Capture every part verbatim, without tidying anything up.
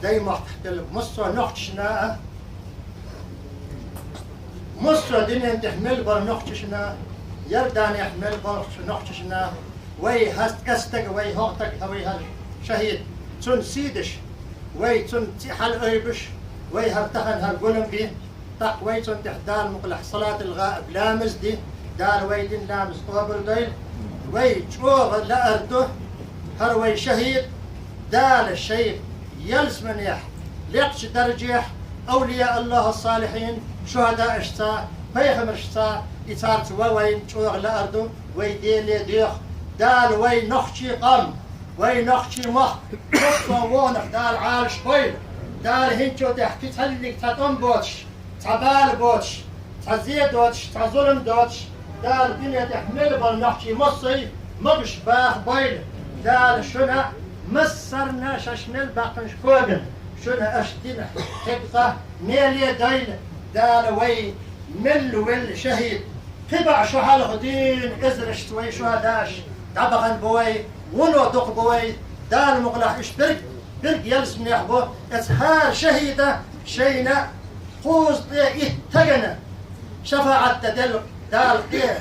Даймахкахь делла массо а нохчашна а, массо а динен тӀехь мел болу нохчашна, Ярданехь мел болчу нохчашна, вай хӀаст-, эстага вай хӀокху стага, хьан вай хӀара шахӀид, цунна сий деш, вай цунна цӀе хьала ойбуш, вай хӀара тахана хӀара гулам би, тӀаккха вай цунна тӀехь Дала мукъалахь салатул гӀаиб ламаз ди, Дала вай дина ламаз къобалдойла. Вай чӀогӀа лаар ду хӀара вай шахӀид, Дала шайн ялсаманехь, лекхачу даржехь, авлия Аллахьа салихьийн, шухӀадаашца, пайхамаршца, и царца ван вайна чӀогӀа лаар ду, вай Деле доьху. Дала вай нохчий къам, вай нохчий мохк, массо а вонах Дала Ӏалаш бойла. Дала хӀинцачул тӀаьхьа кхин цхьанниг цхьа тӀом боцуш, цхьа бала боцуш, цхьа зе доцуш, цхьа зулам доцуш, Дала дуьне тӀехь мел болу нохчий массо а могуш баха бойла. Дала шуна массарна шаьш мел баьккхинчу когана, шуна аша дина хьегна къа меле дойла. Дала вай мел велла шахӀид, кхин бӀе шо хьалха дуьйна эзаршца вай шухӀадааш дӀабахана бу вай, вуно дукха бу вай, Дала мукъалахь уьш берриг, берриг ялсаманехь бу. Эцу хӀара шахӀида шайна кхузткъе итт стагана шафаӀат дан делла Дала тӀе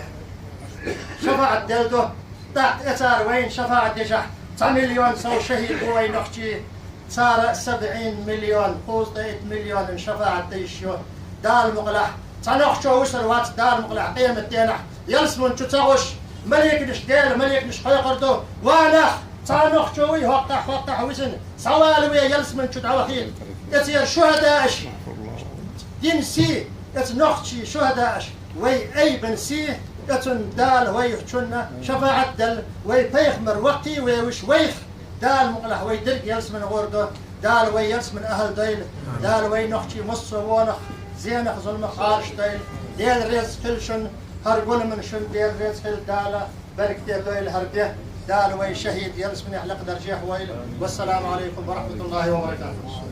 шафаӀат делла ду. ТӀаккха эцара вайна шафаӀат дешахь, цхьа миллион сов шахӀид бу вай нохчий, цара сабӀин миллион, кхузткъе итт миллионан шафаӀат дан йиш ю. Дала мукъалахь, цхьа нохчо вусар вац Дала мукъалахь къематденахь ялсамани чу ца гӀуш, маликаш, Дела маликаш кхойкхур ду: «Ва нах, цхьа нохчо вуй хӀокхахь, хӀокхахь висина, схьавала ве ялсамани чу дӀавахийта». Эцу шухӀадааш дина сий, эцу нохчий шухӀадааш вай айбина сий, эцунна Дала вайхачунна шафаӀат делла, вай пайхамар ваккхий веваш вайх, Дала мукъалахь вай дерриг ялсамани гӀур ду. Дала вай ялсамани ахӀал дойла. Дала вай нохчий массо а вонах, зенах, зуламах Ӏалаш дойла. Дела реза хила шуна, хӀара гуламан шуна Дела реза хила. Дала беркате дойла хӀара де. Дала вай шахӀид ялсаманехь лакха даржехь войла. Вассаламу Ӏалайкум ва рахьматуллахӀи ва баракатухӀ.